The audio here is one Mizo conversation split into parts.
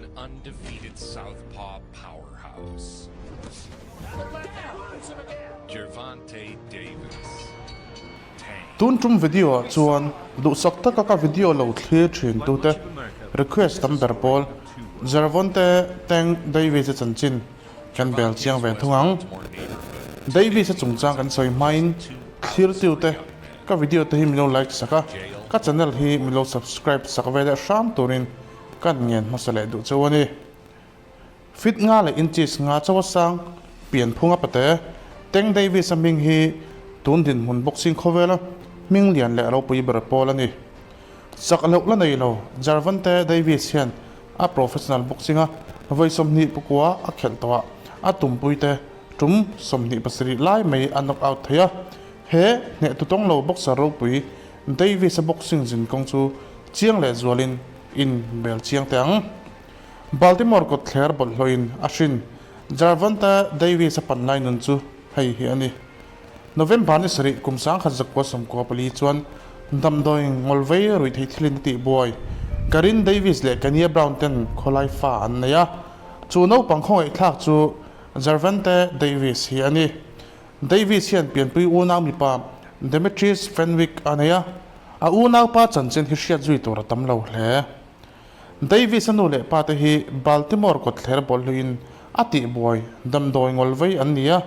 An undefeated southpaw powerhouse. Gervonta Davis. Tank. Tun tum video ah chuan duhsak taka ka video lo thlir thin tute request tam ber pawl Gervonta Tank Davis-a chanchin kan bel chiang ve thung ang. Davis-a chungchang kan sawi hmain thlir tute ka video te hi min lo like sak a, ka channel hi min lo subscribe sak ve leh hram turin kan ngen hmasa leh duh cheu a ni. Feet nga leh inches nga chauha sang pianphunga pate Tank Davis-a hming hi tun dinhmun boxing khawvela hming lian leh ropui ber pawl a ni. Chak loh la nei lo Gervonta Davis hian a professional boxing-a vawi 29 a khelh tawhah a tumpuite tum 27 lai mai a knock out thei a. He hneh tutawng lo boxer ropui Davis-a boxing zinkawng chu chiang leh zualin in bel chiang teh ang. Baltimore kawtthler bawlhhlawhin a hrin Gervonta Davis-a pan lai nun chu hei hi a ni. November ni sarih kum 1994 chuan damdawi ngawlvei ruihtheih thilin a tihbuai Karin Davis leh Kanye Brown ten khawlai fa an nei a, chu naupang khawngaihthlak chu Gervonta Davis hi a ni. Davis hian pianpui unau mipa Demetrius Fenwick a nei a, a unaupa chanchin hi hriat zui tur a tam lo hle. Davis-a nu leh pa te hi Baltimore kawtthler bawlhluiin a tihbuai damdawi ngawlvei an ni a,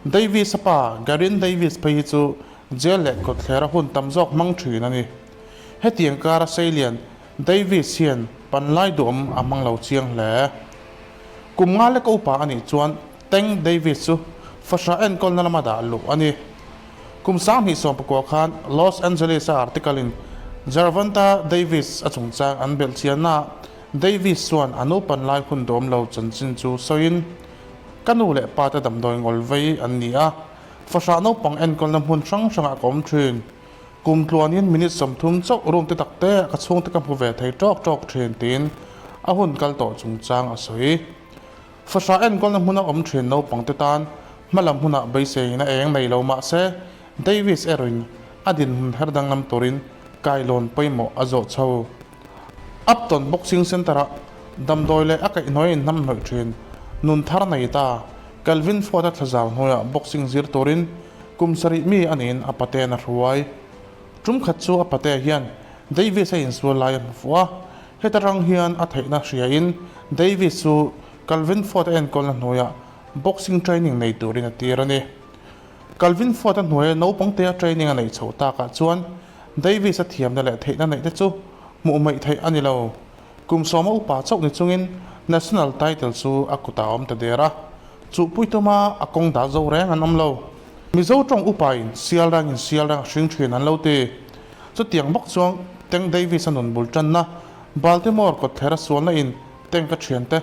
Davis-a pa Garin Davis phei hi chu jail leh kawtthlera hun tam zawk hmang thin a ni. Hetiang kara seilian Davis hian panlai duhawm a hmang lo chiang hle. Kum nga lek a upa a nih chuan Tank Davis chu fahrah enkawlna lama dah luh a ni. Kum 2019 khan Los Angeles-a article-in Gervonta Davis a chungchang an belh chiannaah Davis chuan a nupan lai hun dawm lo chanchin chu sawiin, Ka nu leh pa te damdawi ngawl vei an ni a, fahrah naupang enkawlna hmun hrang hrangah ka awm thin. Kum tluanin minute 30 chauh room te tak te ka chhungte ka hmu ve thei tawk tawk thin tiin a hun kal tawh chungchang a sawi. Fahrah enkawlna hmuna awm thin naupangte tan hmalam hunah beiseiin a eng nei lo mah se, Davis erawhin a dinhmun her danglam turin kailawn pawimawh a zawh chho. Upton Boxing Centre-ah damdawi leh a kaihhnuai inhnamhnawih thin nun thar nei ta Calvin Ford-a thlazau hnuaiah boxing zir turin kum sarih mi a niin a paten a hruai. Tum khat chu a pate hian Davis a insual lai a hmu fuh a, Heta rang hian a theihna hriain Davis chu Calvin Ford a enkawlna hnuaiah boxing training nei turin a tir a ni. Calvin Ford a hnuaia naupangtea training a neih chhoh takah chuan Davis a thiamna leh theihna neih te chu hmuh hmaih theih a ni lo. Kum sawma upa chauh ni chungin national title chu a kutah a awm ta der a, chuhpui tuma a kawng dah zo reng an awm lo. Mizo tawng upain sial rangin sial rang a hring thin an lo ti. Chutiang bawk chuan Tank Davis-a nun bul tanna Baltimore kawtthler a sualna in Tank-a thiante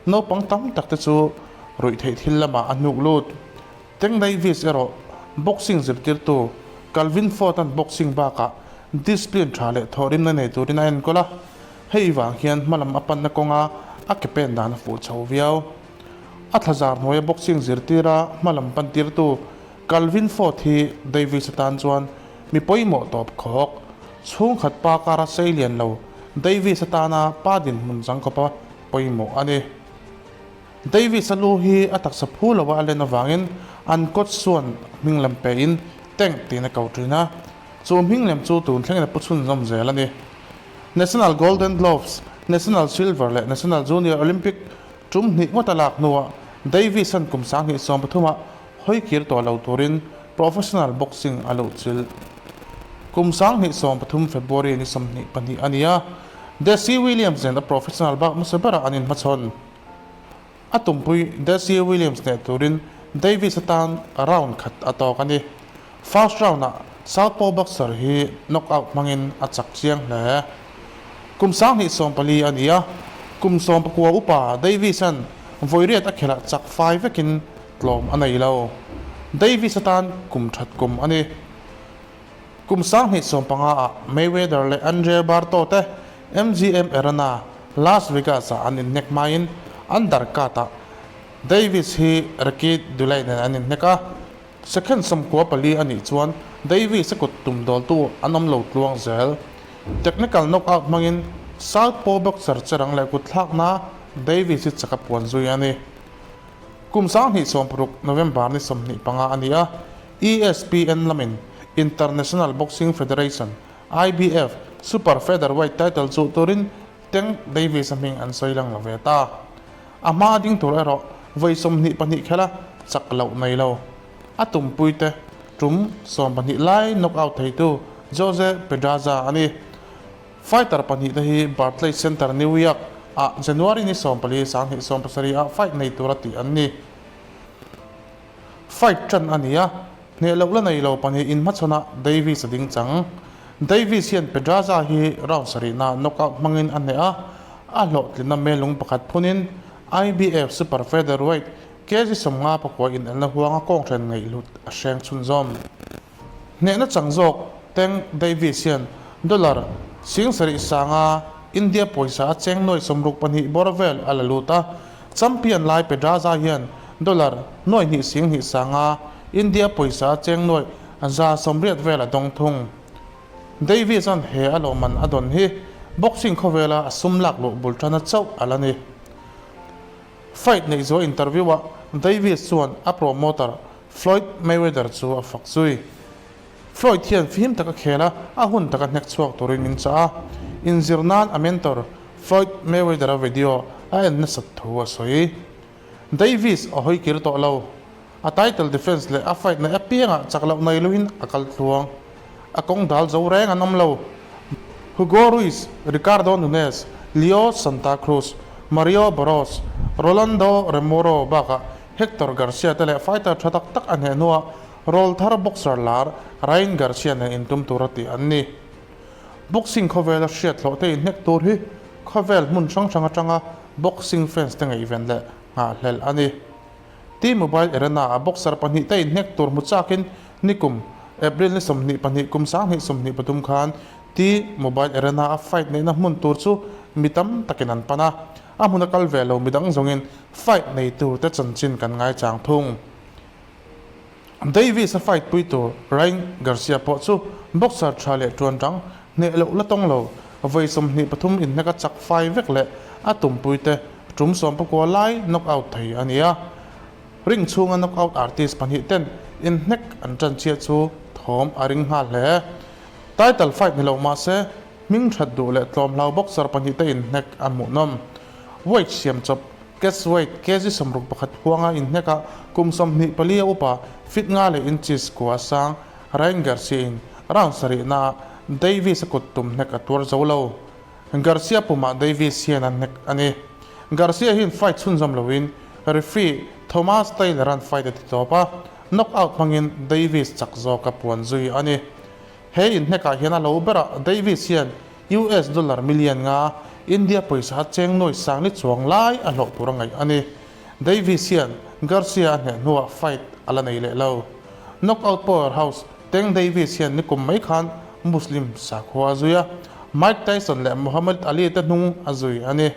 naupang tam tak te chu ruih theih thil lamah a hnuk lut. Tank Davis erawh boxing zirtirtu Calvin Ford-a'n boxing bakah discipline tha leh thawhrimna nei turin a enkawl a, hei vang hian hmalam a panna kawnga a ke pen dan a fuh chho viau. A thlazar hnuaia boxing zirtira hmalam pantirtu Calvin Ford hi Davis atan chuan mi pawimawh tawp khawk. Chhungkhat pa kara sei lian lo Davis atana pa dinhmun chang khawpa pawimawh a ni. Davis a lu hi a taksa phu loa a len avangin an coach chuan hming lem pein Tank tiin a ko thin a, chu hming lem chu tun thlengin a pu chhunzawm zel a ni. National Golden Gloves, National Silver leh National Junior Olympic tum hnih ngawt a lak hnuah Davis-a'n kum 2013 ah Hawi kir tawh lo turin professional boxing a luh chilh. Kum 2013 February ni 22 a ni a, Desi Williams nen a professional bak hmasa berah an inhmachhawn. A tumpui Desi Williams hneh turin Davis atan round khat a tawk a ni. First round-ah southpaw boxer hi knockout hmangin a chak chiang hle. Kum 2014 a ni a, kum 19 upa Davis-a'n vawi riat a khelh ah chak fai vekin Tlawm a nei lo. Davis atan kum that kum a ni. Kum 2015 ah Mayweather leh Andre Barto te MGM Arena, Las Vegas ah an inhnek hmain an darkat ah Davis hi Ricky Dulay nen an inhnek a. Second 94 a nih chuan Davis a kut tum dawltu an awm lo tluang zel. Technical knockout hmangin southpaw boxer cherang leh kutthlakna. Davis hi chak a puan zui a ni. Kum 2016 November ni 25 a ni a, ESPN lamin International Boxing Federation, IBF, Super Featherweight title chuh turin Tank Davis-a hming an sawi lang lo ve ta. A hma ding tur erawh vawi 22 khela chak loh nei lo. A tumpuite tum 12 lai knockout theitu Jose Pedraza a ni. Fighter pahnihte hi Barclays Center, New York ah January ni 14 2017 ah fight nei tura tih an ni. Fight tan a ni a, hneh loh la nei lo pahnih inhmachhawnah Davis a ding chang. Davis hian Pedraza hi round sarihna knockout hmangin a hneh a, a hlawhtlinna melung pakhat phunin IBF Super Featherweight kg 59 inelna huanga kawnghren ngaihhlut a hreng chhunzawm. Hnehna chang zawk Tank Davis hian dollar 70,000 sanga India pawisa a cheng nuai 62 bawr vel a la lut a, champion lai Pedraza hian dollar 2,2 sanga India pawisa a cheng nuai 180 vel a dawng thung. Davis-a'n he a lawmman a dawn hi boxing khawvela a sum lak luh bul tana chauh a la ni. Fight neih zuah interview-ah Davis chuan a promoter Floyd Mayweather chu a fak zui. Floyd hian fim tak a khel a, a hun taka hnek chhuak turin min chah a. Inzir nan a mentor Floyd Mayweather-a video a en nasat thu a sawi. Davis a hawi kir tawh lo. A title defense leh a fight na apiangah chak loh nei luhin a kal tluang. A kawng dal zo reng an awm lo. Hugo Ruiz, Ricardo Nunes, Leo Santa Cruz, Mario Barros, Rolando Remoro bakah Hector Garcia te leh fighter tha tak tak a hneh hnuah rawlthar boxer lar Ryan Garcia nen intum tura tih an ni. Boxing khawvela hriat hlawh te inhnek tur hi khawvel hmun hrang hrang atanga boxing fans te ngaihven leh nghahhlelh a ni. T-Mobile Arena a boxer pahnih te inhnek tur hmu chakin nikum April ni 22 kum 2023 khan T-Mobile Arena a fight neihna hmun tur chu mi tam takin an pan a, a hmun a kal ve lo midang zawngin fight nei tur te chanchin kan ngaichang thung. Davis a fight pui tur Ryan Garcia pawh chu boxer tha leh tuan rang hneh loh la tawng lo, vawi 23 inhnek a chak fai vek leh a tumpui te tum 19 lai knockout thei a ni a. Ring chhunga knockout artist pahnih ten inhnek an tan chiah chu thawm a ring nghal hle. Title fight ni lo mahse hming that duh leh tlawm hlau boxer pahnih te inhnek a hmuhnawm. Weight siam chawp catch weight kg 61 huanga inhnek ah kum 24 a upa feet nga leh inches kua sang Ryan Garcia in round sarihna ah Davis a kut tum hnek a tuar zo lo. Garcia pumah Davis hian a hnek a ni. Garcia hian fight chhunzawm loin referee Thomas Taylor-a'n fight a ti tawp a, knockout hmangin Davis chak zawk a puan zui a ni. He inhnekah hian a lo berah Davis hian US dollar million nga India pawisa a cheng nuai sang ni chuang lai a hlawh tur a ngaih a ni. Davis hian Garcia a hneh hnuah fight a la nei leh lo. Knockout powerhouse Tank Davis hian nikum mai khan Muslim sakhua a zui a, Mike Tyson leh Muhammad Ali te hnung a zui a ni.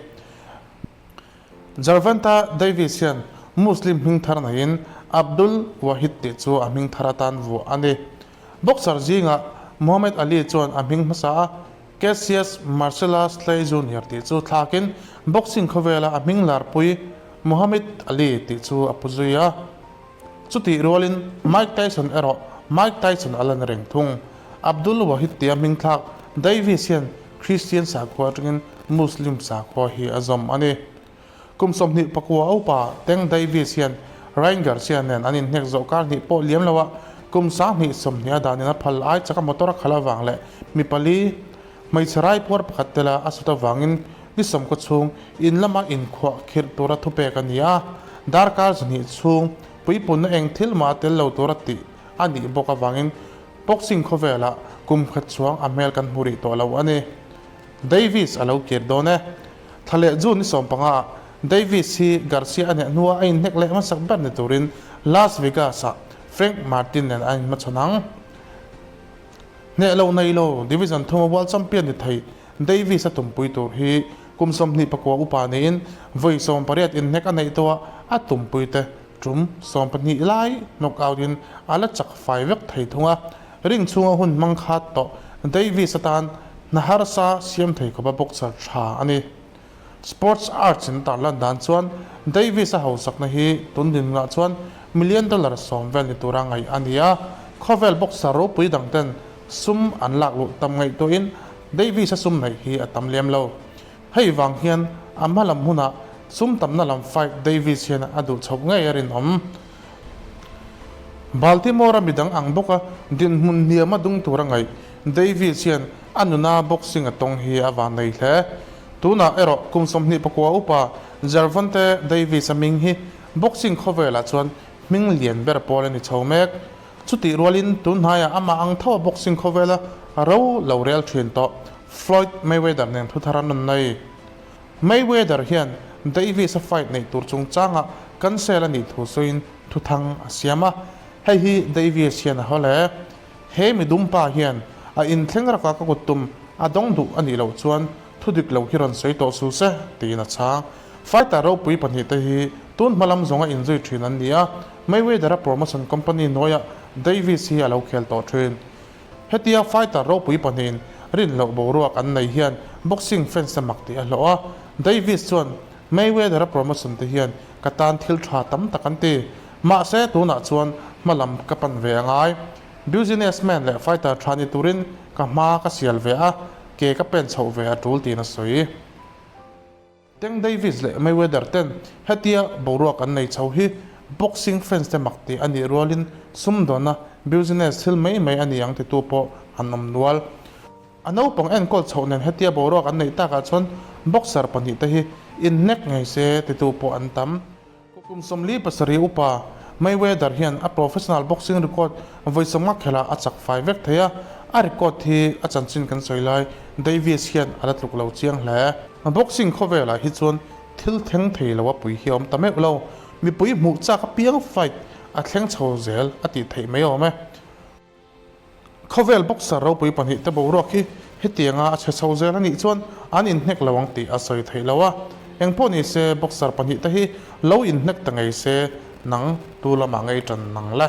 Gervonta Davis hian Muslim hming thar neiin Abdul Wahid tih chu a hming thar atan vuah a ni. Boxer zingah Muhammad Ali chuan a hming hmasa a, Cassius Marcellus Clay Junior tih chu thlakin boxing khawvela a hming larpui Muhammad Ali tih chu a pu zui a. Chutih rualin Mike Tyson erawh Mike Tyson a la ni reng thung. Abdul Wahid tia hming thlak Davis hian Christian sakhua atangin Muslim sakhua hi a zawm a ni. Kum 24 upa Tank Davis hian Ryan Garcia nen an inhnek zawh kar hnih pawh liam loah kum 2020 a danin a phal ai chaka motor a khalh avang leh mi pali hmeichhe raipuar pakhat tela a sut avangin ni sawmkaw chhung in lama inkhuah khirh tura thupek a ni a, darkar zahnih chhung puipunna eng thil mah a tel lo tura tih a nih bawk avangin boxing khawvelah kum khat chuang a hmel kan hmu rih tawh lo a ni. Davis a lo kir dawn e. Thla leh June ni 15 ah Davis hi Garcia a hneh hnuah a inhnek leh hmasak ber ni turin Las Vegas ah Frank Martin nen a inhmachhawn ang. Hneh lo nei lo Division thuma World Champion ni thei Davis a tumpui tur hi kum 29 upa niin vawi 18 inhnek a neih tawh a, a tumpui te tum 12 lai knockout in a la chak fai vek thei thung a. Ring chhunga hun hmang khat tawh Davis atan hna harsa siam thei khawpa boxer tha a ni. Sports Arts in tarlan dan chuan Davis-a hausakna hi tun dinhmunah chuan million dollar sawm vel ni tura ngaih a ni a, khawvel boxer ropui dang ten sum an lak luh tam ngaihtuahin Davis-a sum neih hi a tam lem lo. Hei vang hian a hma lam hunah sum tamna lam fight Davis hian a duh chhoh ngei a rinawm. Baltimore-a midang ang bawka dinhmun hniam a dung tura ngaih Davis hian a nuna boxing a tawng hi a van nei hle. Tunah erawh kum 24 upa Gervonta Davis-a hming hi boxing khawvelah chuan hming lian ber pawl a ni chho mek. Chutih rualin tun hnaiah amah ang tho a boxing khawvela ro lo rel thin tawh Floyd Mayweather nen thu thar an rawn nei. Mayweather hian Davis-a fight neih tur chungchangah cancel a nih thu sawiin thuthang a siam a, hei hi Davis hian a haw hle. He midumpa hian a inthleng raka ka kut tum a dawng duh a nih loh chuan thu dik lo hi rawn sawi tawh su se, tiin a chhang. Fighter ropui pahnihte hi tun hma lam zawnga inzui thin an ni a, Mayweather-a promotion company hnuaiah Davis hi a lo khel tawh thin. Hetia fighter ropui pahnihin rin loh boruak an nei hian boxing fans te mak tih a hlawh a, Davis chuan Mayweather-a promotion te hian ka tan thil tha tam tak an ti. Mahse tunah chuan hma lam ka pan ve a ngai. Businessman leh fighter tha ni turin ka hma ka sial ve a, ke ka pen chhoh ve a tul tiin a sawi. Tank Davis leh Mayweather ten hetia boruak an nei chho hi boxing fans te mak tih a nih rualin sumdawnna business thil mai mai a ni ang titu pawh an awm nual. A naupang enkawl chhoh nen hetia boruak an neih takah chuan boxer pahnih te hi inhnek ngei se titu pawh an tam. Kum 47 upa Mayweather hian a professional boxing record vawi sawmnga khelhah a chak fai vek thei a, a record hi a chanchin kan sawi lai Davis hian a la tluk lo chiang hle. Boxing khawvelah hi chuan thil thleng thei lo a pui hi a awm ta meuh lo, mipui hmuh chak apiang fight a thleng chho zel a tih theih mai awm e. Khawvel boxer ropui pahnih te boruak hi hetianga a chhe chho zel a nih chuan an inhnek lo ang tih a sawi theih lo a, engpawh ni se boxer pahnih te hi lo inhnek ta ngei se nang tu lamah ngei tan nang le.